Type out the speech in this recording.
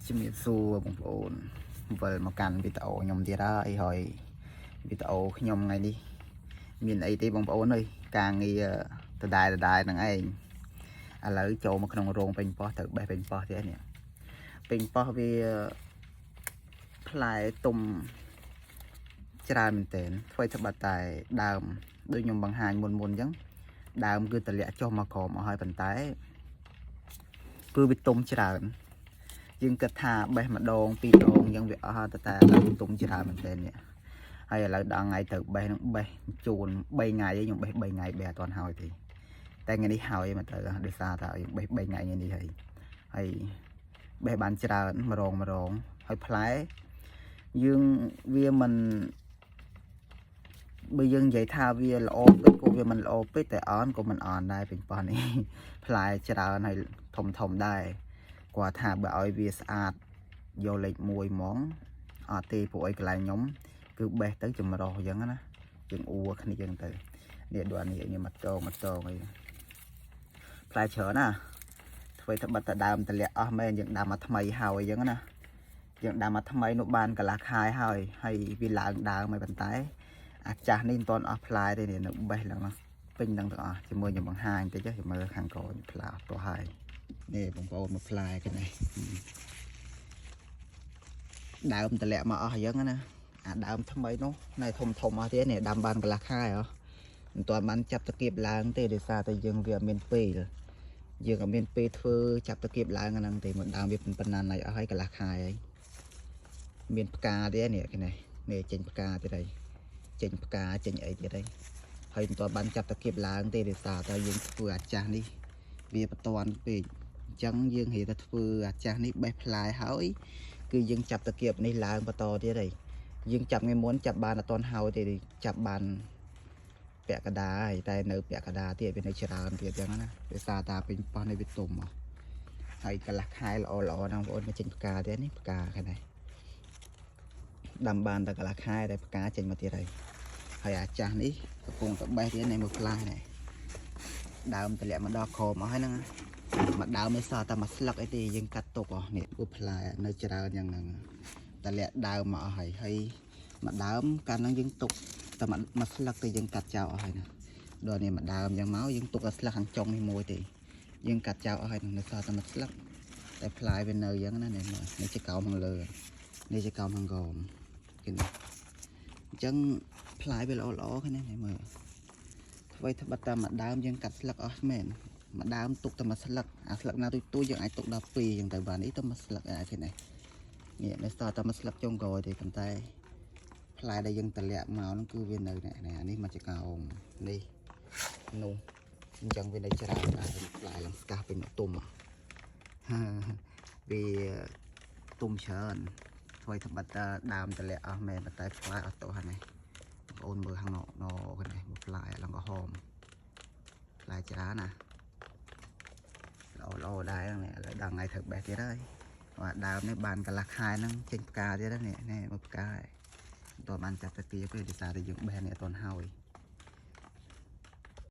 ជំរាបសួរបងប្អូនវិលមកកាន់វីដេអូខ្ញុំទៀតហើយហើយវីដេអូខ្ញុំថ្ងៃនេះមានអីទេបងប្អូនអើយការងារដដែលដដែលហ្នឹងឯងឥឡូវចូលមកក្នុងរោងប៉េងប៉ោះត្រូវបេះប៉េងប៉ោះទៀតនេះប៉េងប៉ោះវាផ្លែទុំច្រើនមែនទែនធ្វើត្បិតតែដើមដូចខ្ញុំបង្ហាញមុនមុនអញ្ចឹងដើមគឺតម្លាក់ចុះមកក្រោមអស់ហើយប៉ុន្តែគឺវាទុំច្រើន យើងគិតថាបេះម្ដងពីរដងអញ្ចឹងវាអស់ហើយតែឥឡូវទុំច្រើនមែនទែននេះហើយឥឡូវដល់ថ្ងៃត្រូវបេះនឹងបេះជួន3ថ្ងៃឯងខ្ញុំបេះ3ថ្ងៃបេះអត់ទាន់ហើយទេតែថ្ងៃនេះហើយមកទៅដោយសារតែយើងបេះ3ថ្ងៃថ្ងៃនេះហើយហើយបេះបានច្រើនម្រងម្រងហើយផ្លែយើងវាមិនបើយើងនិយាយថាវាល្អពេកក៏វាមិនល្អពេកតែអន់ក៏មិនអន់ដែរពេញប៉ោះនេះ ផ្លែច្រើនហើយធំធំដែរ គាត់ថាបើឲ្យវាស្អាតយកលេខ1ហ្មងអត់ទេព្រោះអីកន្លែងខ្ញុំគឺបេះទៅចម្រោះអញ្ចឹងណាយើងអួគ្នាអញ្ចឹងទៅនេះដូចអានេះនេះមកតងមកតងអីផ្លែច្រើនណាធ្វើត្បិតតែដើមតម្លាក់អស់មែនយើងដាំមកថ្មីហើយអញ្ចឹងណាយើងដាំមកថ្មីនោះបានកន្លះខែហើយហើយវាឡើងដើមហើយប៉ុន្តែអាចាស់នេះមិនទាន់អស់ផ្លែទេនេះនៅបេះឡើងពេញនឹងទាំងអស់ជាមួយខ្ញុំបង្ហាញតិចចាំមើលខាងក្រោយផ្លែអស់ទោះហើយ នេះបងប្អូនមកផ្លែគេនេះដើមតម្លាក់មកអស់អញ្ចឹងណាអាដើមថ្មីនោះណែធំធំអស់ទៀតនេះដាំបានកន្លះខែហ៎មិនទាន់បានចាប់តគៀបឡើងទេដោយសារតែយើងវាអត់មានពេលយើងអត់មានពេលធ្វើចាប់តគៀបឡើងអាហ្នឹងទេមកដើមវាប៉ុណ្ណាណៃអស់ហើយកន្លះខែហើយមានផ្កាទៀតនេះគេនេះនេះចេញផ្កាទៀតហើយចេញផ្កាចេញអីទៀតហើយហើយមិនទាន់បានចាប់តគៀបឡើងទេដោយសារតែយើងធ្វើអាចាស់នេះវាបន្ទាន់ពេក អញ្ចឹងយើងរៀនតែធ្វើអាចាស់នេះបេះផ្លែហើយគឺយើងចាប់តាគៀបនេះឡើងបន្តទៀតហើយយើងចាប់ថ្ងៃមុនចាប់បានអត់ទាន់ហើយទេចាប់បានពាក់កដាហើយតែនៅពាក់កដាទៀតវានៅច្រើនទៀតអញ្ចឹងណាដោយសារតាពេញប៉ោះនេះវាទុំមកហើយកន្លះខែល្អល្អណាស់បងប្អូនមកចេញផ្កាទៀតនេះផ្កាខាងនេះដាំបានតែកន្លះខែតែផ្កាចេញមកទៀតហើយហើយអាចាស់នេះកំពុងតែបេះទៀតនេះមើលផ្លែនេះដើមតម្លាក់មកដល់ក្រោមអស់ហើយហ្នឹងណា មកដើមនេះសល់តែមួយស្លឹកអីទេយើងកាត់ទុកអស់នេះពួកផ្លែនៅច្រើនយ៉ាងហ្នឹងតែលាក់ដើមមកអស់ហើយហើយមួយដើមកាលហ្នឹងយើងទុកតែមួយស្លឹកទេយើងកាត់ចោលអស់ហើយណាដល់នេះមួយដើមយ៉ាងមកយើងទុកតែស្លឹកខាងចុងនេះមួយទេយើងកាត់ចោលអស់ហើយនៅសល់តែមួយស្លឹកតែផ្លែវានៅយ៉ាងណានេះមើលនេះជាកោមខាងលើនេះជាកោមខាងក្រោមគេនេះអញ្ចឹងផ្លែវាល្អល្អគ្នានេះមើលអ្វីត្បិតតែមួយដើមយើងកាត់ស្លឹកអស់មែន មួយដើមទុកតែមួយស្លឹកអាស្លឹកណាទូចទូចយើងអាចទុកដល់2អញ្ចឹងទៅបាននេះតែមួយស្លឹកអាចទេនេះនេះនៅសល់តែមួយស្លឹកចុងក្រោយទេប៉ុន្តែផ្លែដែលយើងតម្លាក់មកហ្នឹងគឺវានៅនេះនេះអានេះមកចកោមនេះនោះអញ្ចឹងវានៅច្រើនដែរផ្លែឡើងស្កាស់ពេញទុំហាវាទុំច្រើនធ្វើត្បិតដើមតម្លាក់អស់មែនប៉ុន្តែផ្លែអត់ទោះហ្នឹងបងប្អូនមើលខាងណណនេះមើលផ្លែឡើងក្រហមផ្លែច្រើនណា ល្អល្អដែរហ្នឹងនេះឥឡូវដល់ថ្ងៃត្រូវបេះទៀតហើយបាទដើមនេះបានកន្លះខែហ្នឹងចេញផ្កាទៀតហ្នឹងនេះនេះមកផ្កាហើយមិនទាន់បានចាប់តាគៀបទេដោយសារតែយើងបេះនេះអត់ទាន់ហើយ។